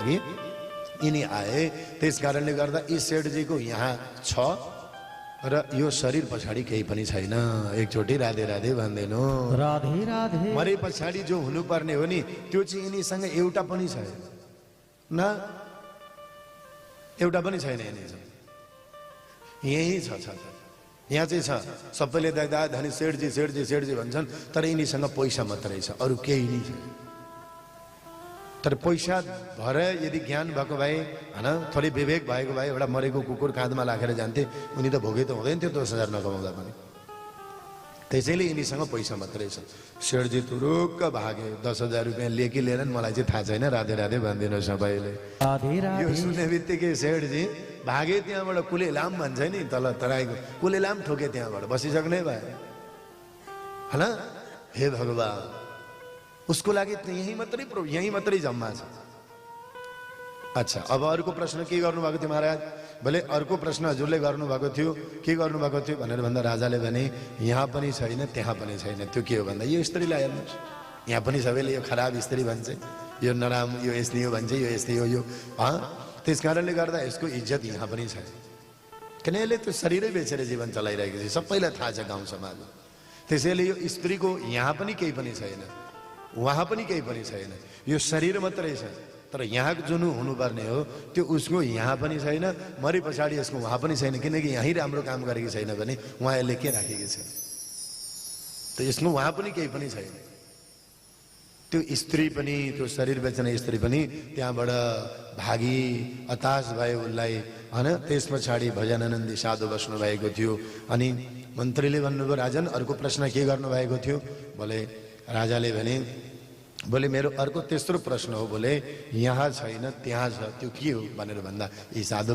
लागि यिनी आए। त्यस कारणले गर्दा यी सेठजीको यहाँ छ र यो शरीर पछाडि केही पनि छैन। एकचोटि राधे राधे भन्दैनु। राधे राधे। मरे पछाडि जो हुनुपर्ने हो नि त्यो चाहिँ यिनीसँग एउटा पनि छैन न, एउटा पनि छैन। यही छ यहाँ चाहिँ छ। सबैले देख्दा धनी सेठजी सेठजी सेठजी भन्छन्, तर यिनीसँग पैसा मात्रै छ, अरू केही नै छैन। तर पैसा भएर यदि ज्ञान भएको भए होइन, थोरै विवेक भएको भए एउटा मरेको कुकुर काँधमा राखेर जान्थे, उनी त भोगै त हुँदैन थियो 10,000 नकमाउँदा पनि। त्यसैले यिनीसँग पैसा मात्रै छ। सेठजी तुरुक्क भागे। 10,000 रुपियाँ लिएकी लिएनन् मलाई चाहिँ थाहा छैन। राधे राधे भनिदिनुहोस् सबैले। यो सुन्ने बित्तिकै सेठजी भागे त्यहाँबाट। कुलेलाम भन्छ नि तल तराईको, कुलेलाम ठोके त्यहाँबाट, बसिसक्नै भए होइन। हे भगवान्, उसको लागि यही मात्रै जम्मा छ। अच्छा, अब अर्को प्रश्न के गर्नुभएको थियो महाराज? भले अर्को प्रश्न हजुरले गर्नुभएको थियो, के गर्नुभएको थियो भनेर भन्दा राजाले भने यहाँ पनि छैन त्यहाँ पनि छैन। त्यो के हो भन्दा यो स्त्रीलाई हेर्नुहोस्, यहाँ पनि सबैले यो खराब स्त्री भन्छ, यो नराम, यो यस्तै हो भन्छ, यो यस्तै हो यो। त्यस कारणले गर्दा यसको इज्जत यहाँ पनि छैन। किन यसले त्यो शरीरै बेचेर जीवन चलाइरहेको छ, सबैलाई थाहा छ गाउँ समाजमा। त्यसैले यो स्त्रीको यहाँ पनि केही पनि छैन, वहाँ पनि केही पनि छैन। यो शरीर मात्रै छ, तर यहाँ जुन हुनुपर्ने हो त्यो उसको यहाँ पनि छैन। मरे पछाडि यसको वहाँ पनि छैन, किनकि यहीँ राम्रो काम गरेकी छैन भने उहाँ यसले के राखेकी छ त यसको वहाँ पनि केही पनि छैन। त्यो स्त्री पनि, त्यो शरीर बेच्ने स्त्री पनि त्यहाँबाट भागी, हताश भयो उसलाई होइन। त्यस पछाडि भजनानन्दी साधु बस्नु भएको थियो। अनि मन्त्रीले भन्नुभयो, राजन अर्को प्रश्न के गर्नुभएको थियो? बोले राजाले भने, बोले मेरो अर्को तेस्रो प्रश्न हो, बोले यहाँ छैन त्यहाँ छ, त्यो के हो भनेर भन्दा यी साधु